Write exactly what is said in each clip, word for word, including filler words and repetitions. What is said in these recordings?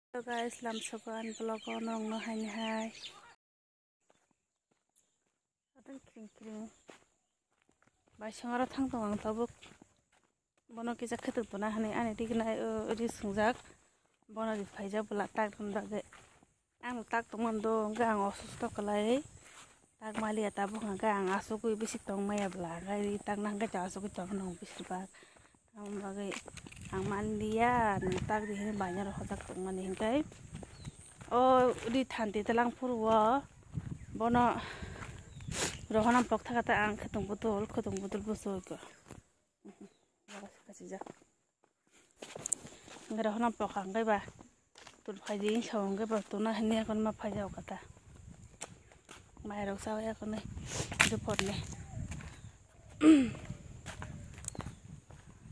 Hello guys, lamsogo ani vlog o nongno haini hai. Atang kring kring. Bai songaro thang tong ang tabuk. Bono kisa kheto tona hani ani tigna o ri sungjak. Bono ri phaijak bwla tak bagwi. Ang tak tongmani do hwnkhe ang osusto kwlai. Tak maliya tabuk hwnkhe ang asugwi bisi tongmaya bwla. Gai ri tak nang khe asugwi tongmani bisibak. Ang bagwi ang manliya, nwng tak di hwnwi bainero hotak tongmani hwnkhe. O ri thanti tlang phuru o bono rohorna pok thaka ta ang khetung budul, khetung budul busu ko. Kasijak. Hwnkhe rohorna pok ang khe ba. Tul phaidi wngsa hwnkhe bo tuna hini akon ma phaijao kata. Mairok sawi akonwi duphorni.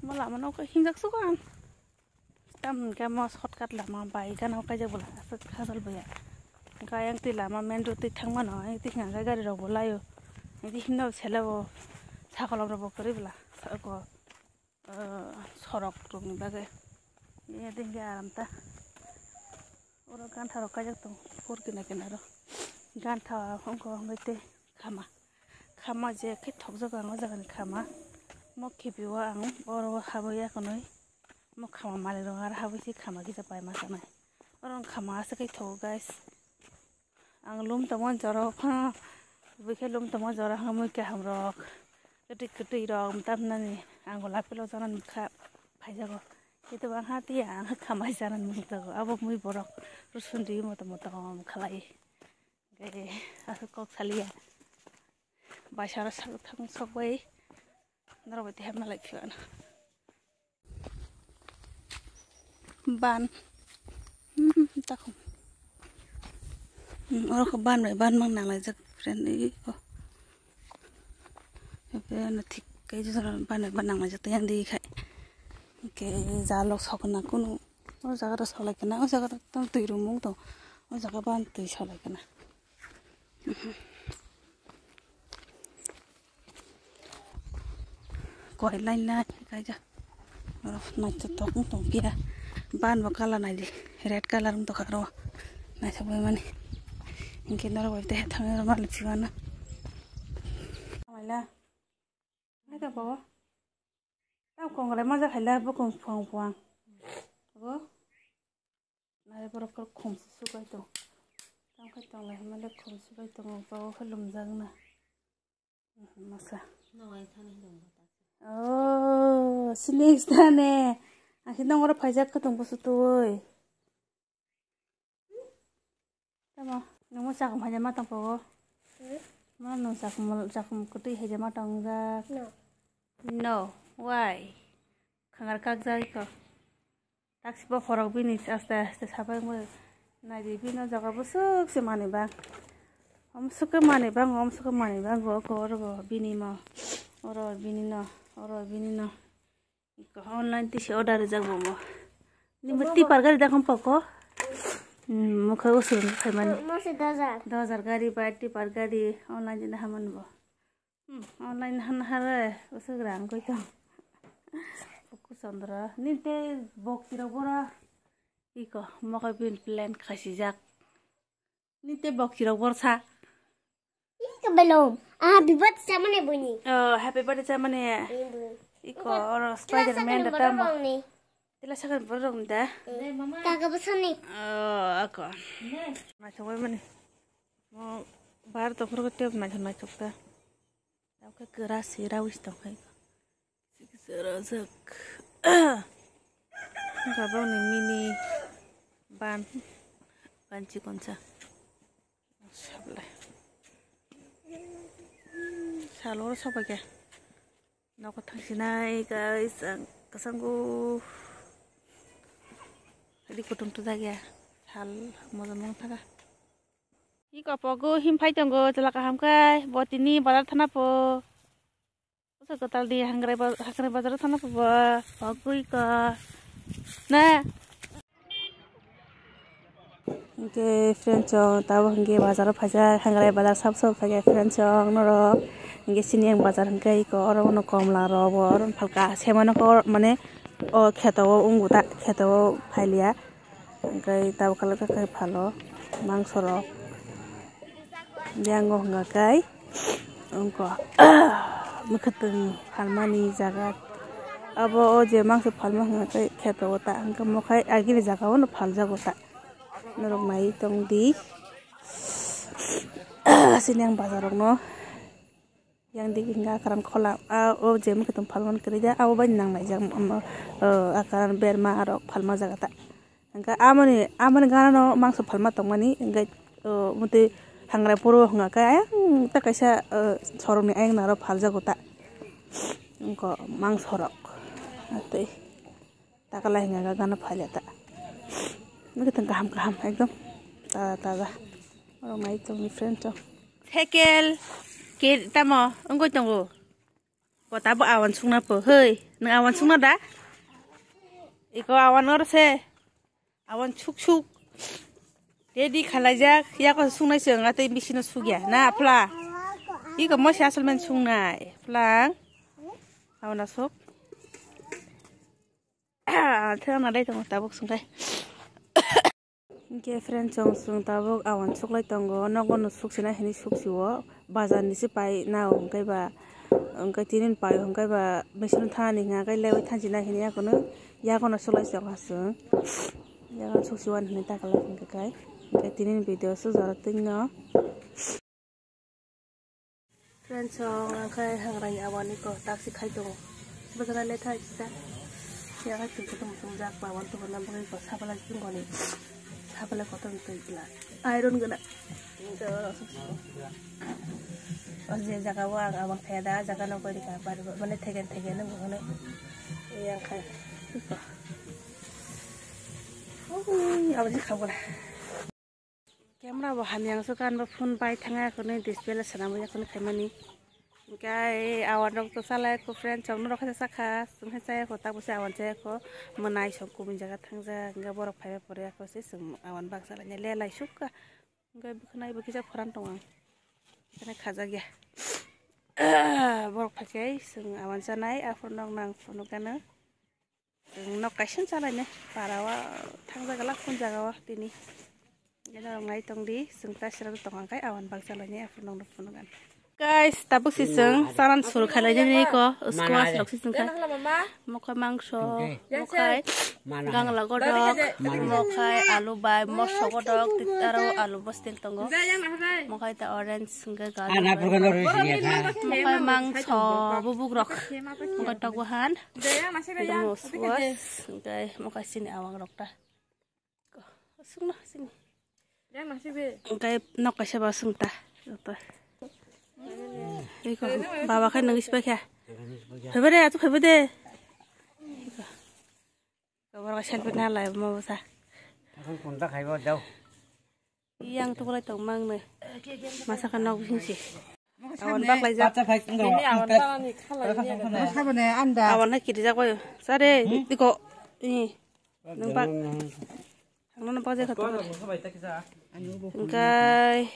Mo lama no khe hinjak sugo ang. Tam hwnkhe mo shortcut lama bai gana kaijak bwla aswk khajal bwya. Hwnkhe ayang twi lama main road twi thangmano ayang twi hwnkhe gari rok bo laio. Ayang twi himno sele bo sakolom rok bo kwrwi bwla. Sako. Sorok rokni bagwi. Bini dingke aram ta. Oro gantha rok kaijak tongo, pur kina kina ro. Gantha wngkha wngwi tei khama. Khama je khe thokjago ang o jagani khama. Mo khibi o ang oro habwi ya khwnwi. Mo khama malik rok aro habwi se khama kisa pai ma sanai. Oro khama aswk khe thogo guys. Ang lum tongma jora phano, bwkhe lum tongma jora hwnkhe mui kaham rok, kwtwi kwtwi rok tamnani ang lapilo janani kha phaijago. Kito bang ha tiya ang khamai janani mungjago. Abo mui borok rusun di motom motom khalai. Aswk kok saliya. Baisaro sak thang sok bai norok bai tiham malai phiyano. Ban. Hmm, takhum. Hmm, oro khe ban bai ban mang nanglaijak friend, iko. Ebe ano thik khe jora ban bai ban nanglaijak tei yang di khai. Hwnkhe jalok sokna kunu. O jaga rok solai kana, o jaga rok tong twi rumung tong. O jaga ban twi solai kana. Koi line line kaijak. Oro naithotok wng tong phiya. Ban bo colour naidi, red colour wng tongkha oro. Naithok bai mani. Hinkhe norok bai tei thangwi rw mani phiyano. Maila. Naithotok bo. Tamo kongrai manja khaila bukung phuang phuang. Abo. Nai borok khe khum se subai tong. Tamo khe tong lai hwnmale khum subai tongo, ba o khe lumjak na. Masa. Oh, sini istane. Ang khe nong oro phaijak khe tong busu twi. Tamo, nungmo chakhum haijak ma tong pogo? Hmm? Ma nung chakhum, chakhum kwtwi haijak ma tong jak? No. No, why? Khangar kak jak iko. Taksibo phorok bini aste aste sabai wngwi naidi bini o jaga bwswk se manwi bang. Omswk khe manwi bang, omswk khe manwi bang, oko oro bo bini mo, oro bini no, oro bini no. Iko online tisi order rijak bo mo. Nimo tipar gari dakon poko. Hmm, mokhe usur khaimani. Mo se dojar. Dojar gari bai tipar gari online jina haman bo. Hmm, online han hare usuk rang koi to. Puku Chandra. Ninte bok tiro bora. Iko mokhe bin plan khasijak. Ninte bok chirok borsa. Ih, kebelum. Ah, happy birthday sama nih bunyi. Oh, happy birthday sama nih. Ini bunyi. Iko oro Spider-Man datang. Tila sakon borok ni da. Kaka besoni. Oh, ako. Naithok bai mani. Mo bar to phuru tep naithok naithok ta. Tamo khe kwra se rawi se tong khe. Sikisa rajak. Gabang ni mini ban. Ban chikonsa. Sablai. Salo sabai khe. Nokho thangsinai guys, ang kasango. Di kutung tu dagya. Sal moja mong thaga. Iko pogo him phai tongo, chwla kaham khe, bo tini bazar thana po. Usa kwtal di hangrai ba-, hangrai bazar thana po bo. Pogo iko. Na. Hingke friend chong, tabo hingke bazar o phaijak, hangrai bazar sab sab phaijak friend chong norok. Hingke sini ang bazar hingke iko oro no komla rok bo oro phalka semano ko mane o kheto o wngbo ta kheto o phailiya. Hwnkhe tabuk khe phalo mangso rok. Yang o hwnga khe wngkha mwkhwtwng phalmani jaga. Abo o je mangso phalma hwnga khe kheto o ta, hwnkhe mokhai agini jaga o no phaljago ta. Norok nai tong di. Sini ang bazar rok no. Yang di hwnga karan khola, a, o je mwkhwtwng phalmani kwrwi da, abo bai nang naijak, um, uh, a karan berma arok phalma jaga ta. Hwnkhe amoni, amoni gana no mangso phalma tongmani, hwnkhe, uh, motwi hangrai phuru hwnga khe ayang ta kaisa, uh, sorokni ayang naro phaljago ta. Wngkha mangso rok. Atwi. Takalai hwnga gana phaile ta. Nukhe tong kaham kaham ekdom taja taja. Oro mai tongni friend rok. Sekel ke tamo wngoi tongo. Bo tabo awan sungna po hei. Nang awan sungna da? Iko awan oro se. Awan suk suk. Ready khalaijak. Yako sungnai se wngkha tei machine o sugya. Na phla. Iko mosi asol men sungnai. Phlang. Awan asok. Thang nadai tongo tabuk sungkai. Hwnkhe friend chong chwng tabuk awan suklai tongo, nogo no suksina hinwi suksio, bazar ni se pai nao hwnkhe ba, hwnkhe tini pai hwnkhe ba machine thani hwnkhe lewi thanchina hinwi yakono, yakono suklai chong ha chwng, yakono suksi wani hinwi takalai hwnkhe kai, hwnkhe tini video sujaro twino. Friends, ang khai hangrai awani ko taksi khai tongo. Bwsana le thai kisa. Ya khai tung kutung tung jak ba wan tung na bwrwi ko sabala tung koni. Sabala kotor tung kila. Iron gana. O je jaga o ang awang thaya da jaga no kori ka bar mane thegen thegen no bwsana. Yang khai. Ui, awang je khabula. Camera bo hamya ang suka, anbo phone bai thanga khwnwi display le swnamwi ya khwnwi khaimani. Hwnkhe ai awan rok to chala ekho friend chong norok khe sakha, chwng khe chaya kho, tabuk se awan chaya kho, mwnai song kubun jaga thangjak, hwnkhe borok phaiba pore ya kho se chwng awan baksa laina le lai sukha. Hwnkhe bwkhwnai bo kisa phoran tong ang, bwkhwnai khajak ya. Borok phaikhe chwng awan chanai, aphuru nok nang phunuk gana. Nok kaisa chalainai para o thangjak glak phun jaga o tini. Eno rok nai tong di, chwng ta sira tong ang khai awan bak chalainai aphuru nokno phunuk an. Guys, tabuk si chwng saran suru khalai nani ko squash rok si chwng khai. Mokhai mangso, mokhai gangla godok, mokhai alu bai moso godok, aro alu bosting tongo. Mokhai ta orange hwnkhe gajar. Mokhai mangso bubuk rok. Mokhai tok bahan. Tei mo swas, tei mo kaisini awang rok ta. Sungno sini. Tei nok kaisa ba sung ta. Joto. Iko, baba khai nang ispai kha. Phaiba de, atu phaiba de. Iko. Kabar ka selfie na lai mo basa. Aku kunta khaibo dau. Yang tukulai tong mang ne. Masa ka nok bising si. Awan bak lai jak. Bacha khai tong dau. Ini awan tang ni khala ni ya. Sabane anda. Awan na kiri jak bayo. Sare, tiko. Ini. Nang bak. Ang nang bak jak khatung. Engkai.